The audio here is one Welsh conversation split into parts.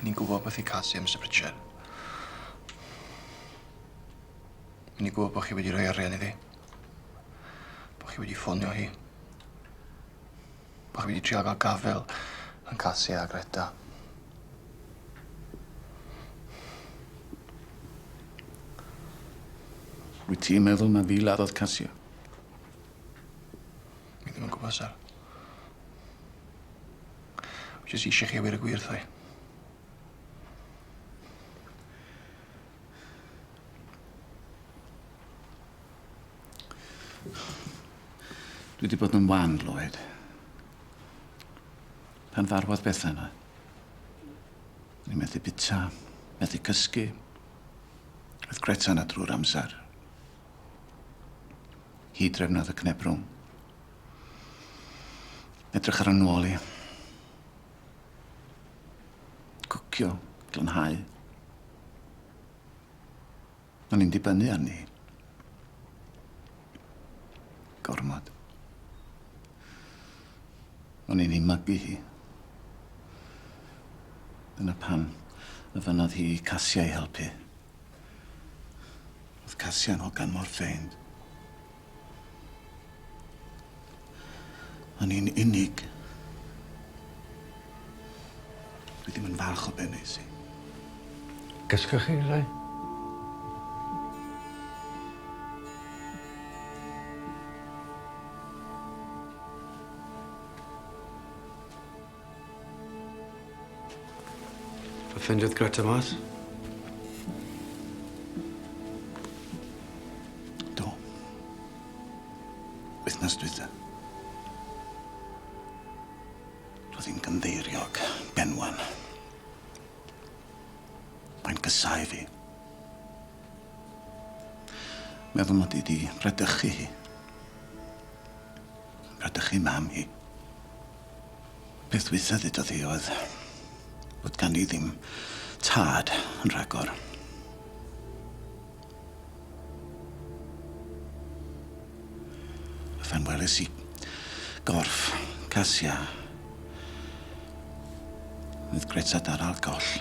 Ni'n gwybod beth i Cassie, Mr Pritchard. Ni'n gwybod bod chi wedi rhoi arian iddi. Bod chi wedi ffonio hi. Bod chi wedi trio gael gafel yn Cassie a Greta. Wyt ti'n meddwl na fi laddodd Casia? Mi ddim yn gwybod, sir. Wi jyst eisiau chi wir y gwir, thai. Dwi wedi bod yn wan, Lloyd. Pan farwodd Bethan yna, o'n i'n methu bita, methu cysgu. Oedd Greta yna drwy'r amser. Hi drefnodd y cnebrwng. Edrych ar y nôl i. Cwcio, glanhau. O'n i'n dibynnu arni. Gormod. O'n i'n ei mygu hi. Dyna pam y fynnodd hi i Casia i helpu. Oedd Casia'n hogan mor ffeind. O'n i'n unig. Dwi ddim yn falch o be nes i. Gysgwch chi, Ray? A ffeindiodd Greta mas? Do. Wythnos dwytha. Roedd hi'n gynddeiriog, benwan. Mae'n gysau fi. Meddwl mod i 'di bradychu hi. Bradychu mam hi. Peth dwytha ddudodd hi oedd bod gan i ddim tad yn rhagor. A phan weles i gorff Casia, oedd Greta dar ar goll.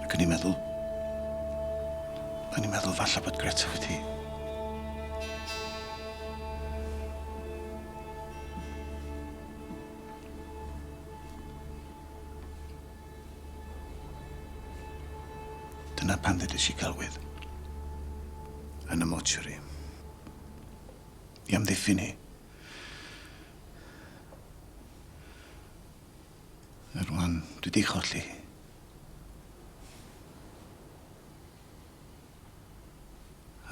Ac o'n i'n meddwl... O'n i'n meddwl falle bod Greta wedi... Dyna pan ddedes i celwydd. Yn y mortuary. I amddiffyn hi. A rwan, dwi di cholli hi.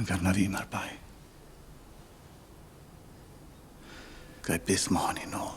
Ac arna fi mae'r bai. Ga i byth mohoni nôl.